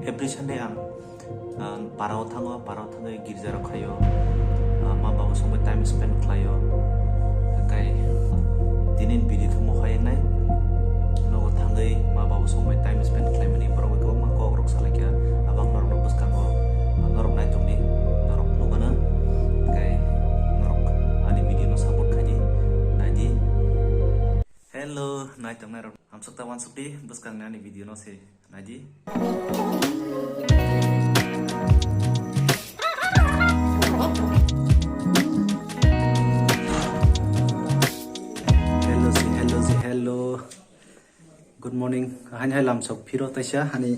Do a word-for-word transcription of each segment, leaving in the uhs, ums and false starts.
Every Sunday ang, ah, parao thango, parao thangwi girja rok khaio, ah, ma babu songwi time spend khlaio. Hakai tini video thumo hai nai, nogo thangwi ma babu songwi time spend khlaimani borok bai kwbangma kok rok salaikha. Abang norokno bwskango, ah, norok nai tongdi, norok nugano. Hakai norok ani video no support khaidi, naidi. Hello, nai tongnai rok. Amsok ta wansuk di, bwskangni ani video no se naidi. Hello si, hello si, hello. Good morning. Haini hai lamsok phiro taisa hani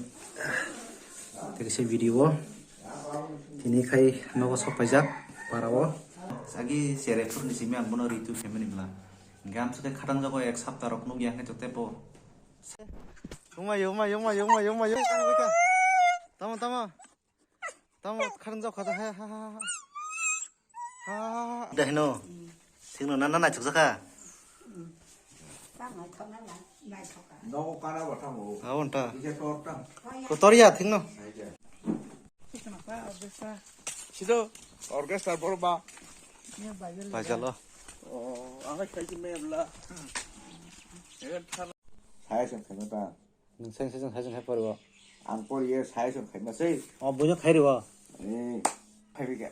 tei kaisa video o. Tini khai nogo sok paijak para o. Sagi sere phurni simi ang bono ritu family bla. Gam sake khatang jago ek sapta rok nugya khe to tepo. Umayo, umayo, umayo, umayo, umayo. Tamo, tamo. Tamo, kharang jok kha, ha, ha, ha, ha. Ha, ha, ha. Dahino. Singno nana na chukjaka. Nogo kana ba tamo. Awon ta. Ije tor tang. Kotor ya thingno. Aija. Sido orchestra borba. Baijalo. Oh, ang khai me bla. Saya sing khai ta. Nwng seng seng hai seng hai poribo. Ang poriye sai song khaima sei. O buino khai ribo. Eh, khai bika.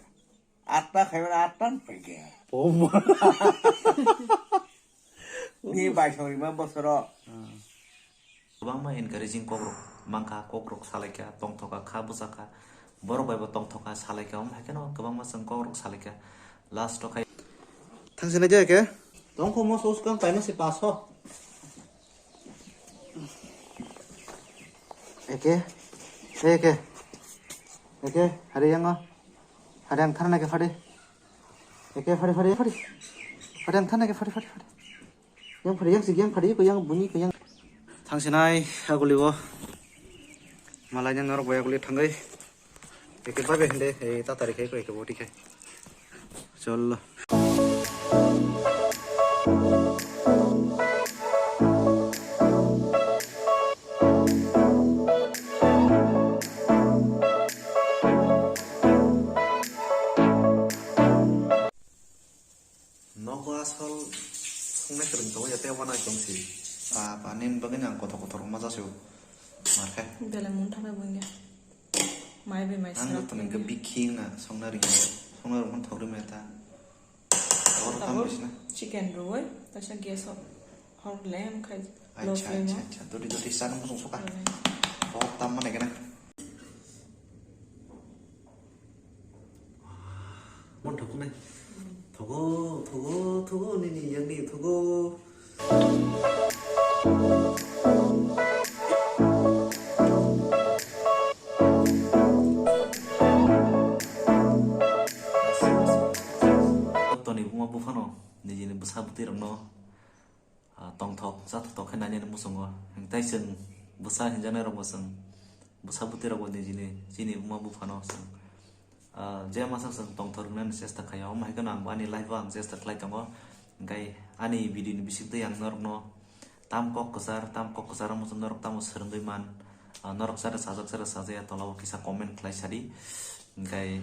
Atta khai mana atta khai ke. Poma. Ni bai song rima bosoro. Kwbangma encouraging kokrok mankha, kokrok salaikha, tongthoka kha bwsakha. Borok bai bo tongthoka salaikha, omo hai kheno kwbangma chwng kokrok salaikha. Last o khai. Thangsinai de ke? Tongkho mo sos kang paima se paso. Eke, eke, eke, hari yang o, hari yang thana ke fade, eke fade fade fade, hari yang thana ke fade fade fade, yang fade yang si yang fade ko yang buni ko yang. Thangsinai aguli o, malai yang norok bai aguli thangai. Eke babe hende, eh, tatari khai, eke boti khai. Cholo. Nogo asol songnai kwrwng tongo ya, tei wanai tongsi. Pa, pa, nini bagwi ang kotor kotor wngma jasio. Markhe. Belai mung thanai bo wngya. Mai bai mai. Ang sra joto ni khe bikhi wngna songna ringo. Songna rok man thogri mai ta. Oro tam bisna. Chicken roi, tasa gas o hor le am khai. Acha, acha, acha. Dori dori sana musung suka. Bok tam mana kena. Mon thogo nai. Thogo, thogo, thogo, nini yang ni thogo. Toni buma buphano, nijini bwsa bwtwi rokno. Ah, tongthok, chathotok khe nainani muchungo. Hwnkhe tei chwng bwsa hinjaknairokbo chwng, bwsa bwtwirokbo nijini, chini buma buphano chwng, ah, je masa chwng tongthok rwnani chesta khaio. Omo hai kheno ang bo ani life o ang chesta khlai tongo. Hwnkhe ani video ni bisingtwi ang norokno tam kok kwchar, tam kok kwchar wngmano norok tamo swrwngwi man, ah, norok chara sajak, chara sajaya, tolao kisa comment khlai sadi. Hwnkhe